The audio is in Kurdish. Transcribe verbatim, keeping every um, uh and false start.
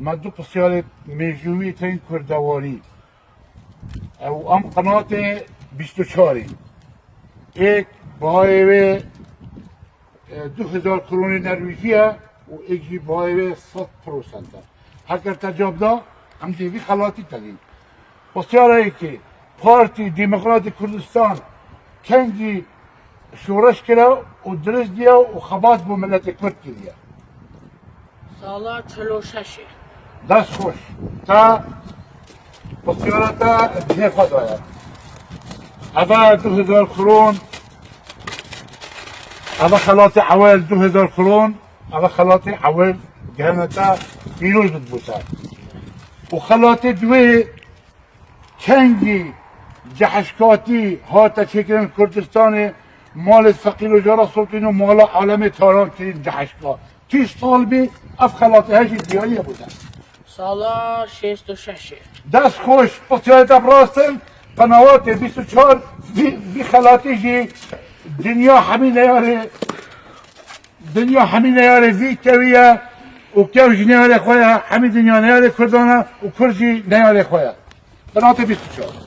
Me du pisyarê mêjûyî tên kurdewarî. Ew em qenatê bîst û çar in. Êk bihayê wê, e, du hezar kronê Nerwîjî ye û êk jî bihayê wê sed prosent e. Heger te cab da, em dê vî xelatî te dîn. Pisyara yekê, Partî Demokratî Kurdistan kengî şoreş kira û dirist diya û xebat bo miletê Kurd kiriye? Sala çil û şeş e. Dest xweş. Te pisyara te cihê xwe daye. Eve du hezar kron, eve xelatê ewel du hezar kron, eve xelatê ewel gihene te, pîroz bid bo te. Û xelatê duwê kengî cehişkatî hate çêkirin Kurdistanê, malê feqîr û cara sotin û mala alemê talan kirin cehişka. Tîş sal bî, ev xelatê hejî diyarî ye bo te. Sala şêst û şeş e. Dest xweş, pisyarê te bi rast in, qenawatê bîst û çar, vî, vî xelatî jî dinya hemî neyarê, dinya hemî neyarê vî kewî ye û kew jî neyarê xwe ye, hemî dinya neyarê Kurdan e û Kurd jî neyarê xwe ye. Qenawatê bîst û çar.